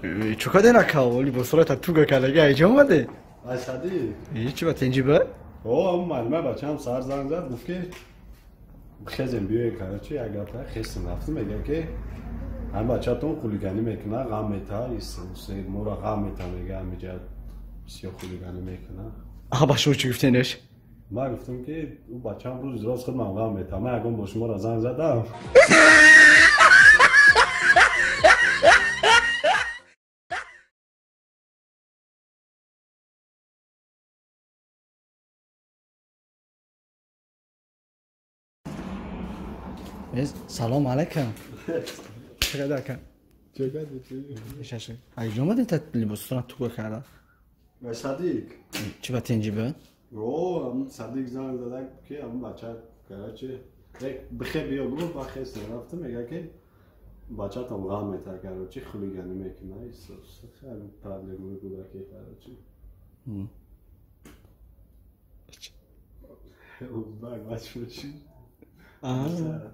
Чӣ каде накав? Либосҳоята туга кардаги айҷа омаде? Ай Садиқ. Чӣ ба тинҷи ба? О, муаллима бачаам сар занг зад, гуфт ки хезем биёем, короче, як гапа хестем рафтем, мегӯям ки ҳам бачатон хулиганӣ мекуна, ғам мета, моро ғам мета, мега ҳамиҷа бисёр хулиганӣ мекуна. Аҳа, ба шумо чӣ гуфтенеш? Ман гуфтам ки ӯ бачаам рӯзи роз худмам ғам мета, ман ягон бо шуморо занг задам. Салом алайкум. Чӣ ака? Чӣ Айҷо омадед та либосатонро туга карда? Садиқ. Чӣ ба тинҷи ба? О, Садиқ занг зада ки ҳам бача, короче, бихе биё гуфт, ба хестем рафтем, мега ки бачатон ғам мета, короче, хулиганӣ мекуна, хеле проблемаи буда ки, короче. Узбак бача чӣ? Аа.